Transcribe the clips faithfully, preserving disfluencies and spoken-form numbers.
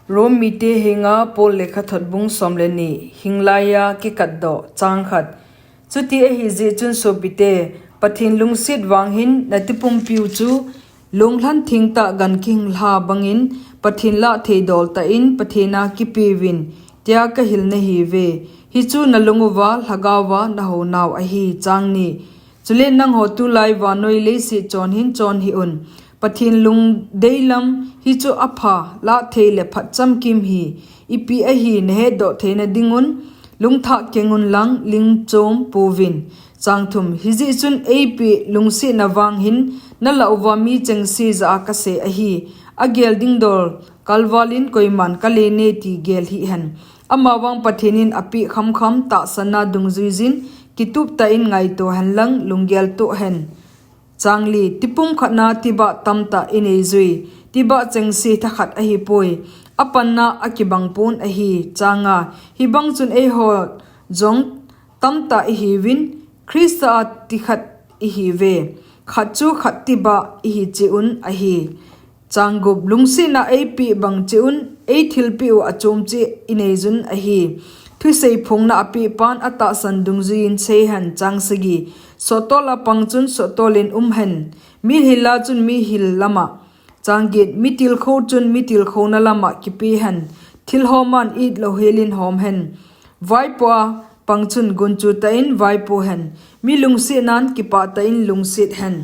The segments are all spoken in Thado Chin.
Rom mite henga Paul lekhathot bung som le ni, hinglaiya kikatdoh, chang khat. Chuti ahi jeh chun sopite, Pathen lungset vang hin natipumpiu chu, lunglhan thengtah gan kihinglha bangin, Pathen lah thei dol tah in Pathen a kipeuvin, tia kahil nahiuve. Hichu nalung uva, lhagao va nahounau ahi, chang ni. Chule nangho tulai vannoi leiset chon hin chon hih un. Pathen lungdei lam hichu apha, lah thei le phat chamkim hi, ipi ahi nahetdoh theina dingun, lungthah kengun lang lingchom pouvin. Chang thum, hijeh chun eipeh lungsetna vang hin, nalah uva mi chengse jah a kasei ahi, agel ding dol kalvalin koiman kalene ti gel hih hen. Amavang Pathen in apeh khamkham tahsanna dungjuiyin, kitup tah in ngaito henlang lunggel toh hen. Chang li, tipum khatna tibah tamtah inei jui, tibah chengse thakhat ahipoi, apanna akibang pon ahi, chang nga, hibang chun eiho jong tamtah ihiuvin, Christa a tikhat ihiuve, khat chu khat tibah ihi cheh un ahi. Chang gup, lungsetna eipeh bang cheh un, eithilpeh u achom cheh inei jun ahi. Thusei phongna apeh pan atahsan dungjuiyin sei hen, chang sagi. Sottol a pang chun sottol in um hen. Mihil a chun mihil lama. Chang get, mitilkhou chun mitilkhouna lama kipe hen. Thil homan it louhelin hom hen. Vaipo a pang chun gunchu tah in vaipo hen. Mi lungsetnan kipah tah in lungset hen.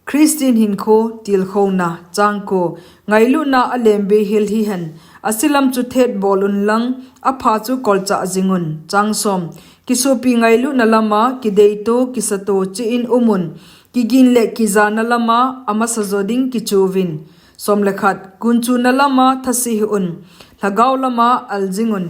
Christian hinkho tilkhouna, chang ko, ngailutna alem bei hel hihen, aselam chu thet bol un lang, apha chu kolchah jing un, chang som, kisopi ngailutna lama, kideito, kisato, cheh in um un, kigin le kijana lama, amasa jo ding kichu uvin, som le khat, gunchuna lama, thase hih un, lhagao lama, al jing un.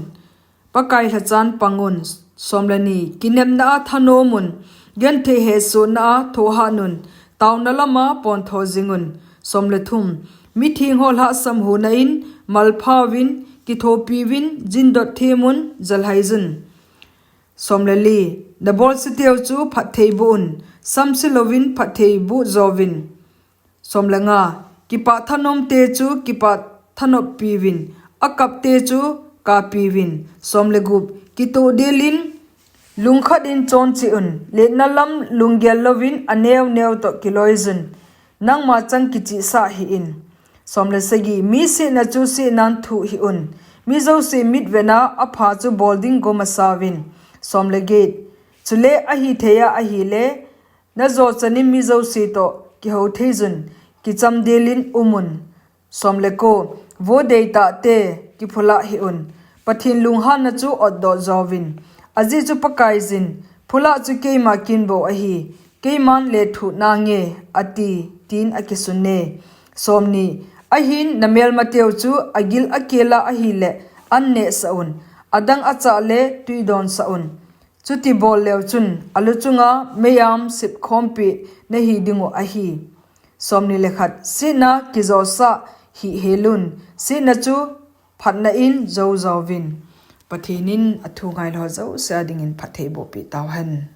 Pakai lhachan pang un, som le ni, kinepna a thanom un, genthei hesona a thohhat un, taona lama pontho jing un, som le thum, mitheng ho lhahsam hona in, malpha uvin, kithopi uvin, jindot them un, jalhai jun. Som le li, nabolseteu chu phatthei boh un, samse louvin phatthei boh jo uvin. Som le nga, kipah thanom te chu kipah thanop piuvin, akap te chu kapiuvin. Som le gup, kitoh delin, lungkhat in chon cheh un, letna lam lunggel louvin aneo neo toh kiloi jun, nangma chang kichihsah hih in. Som le sagi, mi sehna chu sehnan thuh hih un, mi jouse mitvet a apha chu bol ding go masa uvin. Som le get, chule ahithei a ahile, najo chanin mi jouse toh kihou thei jun, kicham delin um un. Som le ko, vo deitah te, kiphulah hih un. Pathen lunghanna chu otdoh jo uvin. Ajeh chu Pakaiyin, phulah chu keima kin bou ahi, keiman lethuh nange, ati, tin akisun e. Som ni, ahin namelmateu chu agil akel a ahile, an nehsah un. Adang achah le twi donsah un. Chuti bol leu chun, alu chunga mei-am sepkhompi nahi dingu ahi. Som ni le khat, sehna kijosah hih hel un, sehna chu phatna in jou jo uvin. Pathen in athu ngailou jouse a dingin phatthei boh peh tauhen.